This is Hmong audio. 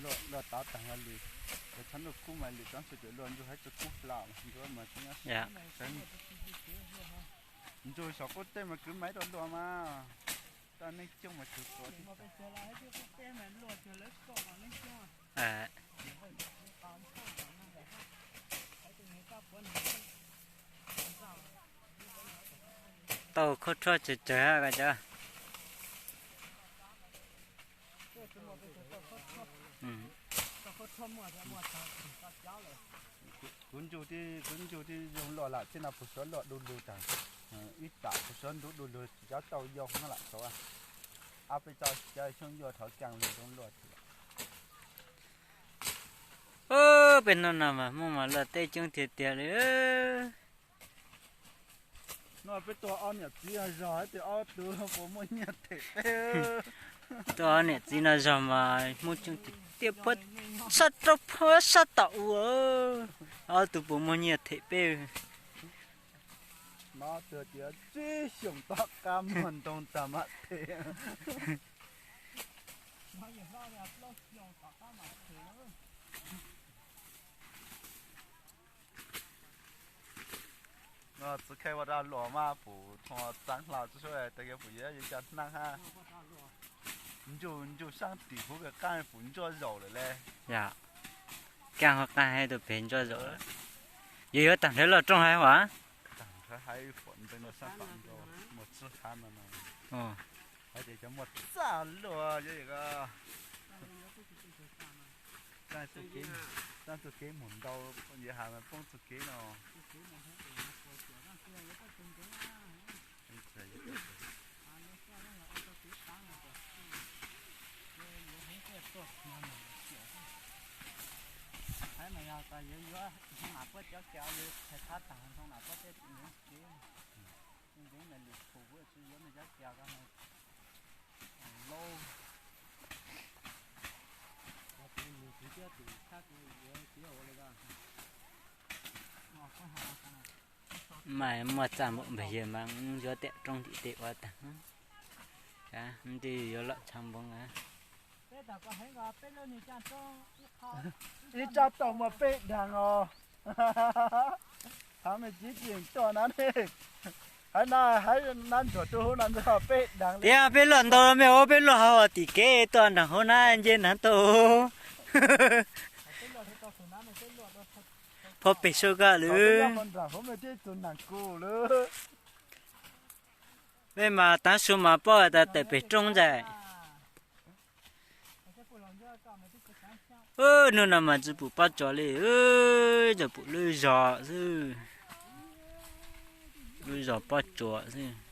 Luaj tav tag yog lwm, lawv tshav ntuj kub mas lwm tsob ntsuag ces luaj ntsuag haib tsuag kub hlau ntsuag mas tsis nyob sab. Ntsuag saum qub tej mas kwv maiv rau luaj mas, taj neej coob mas kwv tua. Tau khaub rhuab tsawg tsawg ko cov. Kuv ntsuj tib zoo luaj lam txij no puag suav luaj du lug tag, ib tam puag suav ntub du lug tsis cov tau yau hnab lam tau. Ab peb tau cov xyoob yuaj thaum kaaj lug zoo luaj. Peb hnub no mas Hmoob mas luaj teb coob tiag tiag li. No peb tuaj ob niam txiv zog hais tias ob tug puas muaj nyiaj them peb. Tuaj ob niam txiv no zog mas Hmoob coob tiag tiag, puag sab rau puag sab tom ua, ob tug puas muaj nyiaj them peb. No tias tsib xyoos tom qab muag ntoo tag mam them. Txiv kheej ua raj luam mas pum txaav hlau tsi sub tas kiag pum yuav yuav cov hnaab hab. Ntsuj ntsuj saab tim huv kawg qaab pum ntsuaj zaum lawm le. Yog, kaaj huv qaab hab tus peg ntsuaj zaum lawm. Yog yuav taag nrho loj rooj hab huv. Taag nrho hab pum ntsuaj saab tas nrho, muaj txwj hab no no. Hais tias cov muaj txaj luaj yuav yog ko. Txaaj txuj kev, txaaj txuj kev moog ntau, yog has mas poob txuj kev no. Hab mas yog tas yuav yuav ntoo nam puab cov kiag, yuav thaij thab taag ntoo nam puab tej ntoo kev, ntoo nam lwm khum tsi yuav mej cov kiag ko lauj. Mas muaj txaj npaum npeg yawg mas yuav tiam roob tim tej ua taag, nti yuav lom tshav npoov. Ib tsab tau muaj peb daag os. Hab mej tsis tseem tuaj na ne. Hab na, hab na ntsuag tub hub no ntsuag peb daag. Tias peb luaj ntau mej ua peb luaj hauv tim kev tuaj nraag hauv na nce nraag tau. Phov peg sab koj lawm. Mej mas taav su mas paub tas tawm peg roob ntag. Hnub no mas tsi pum pob tsuas li, tsuas pum lub zog xwb. Lub zog pob tsuas xwb.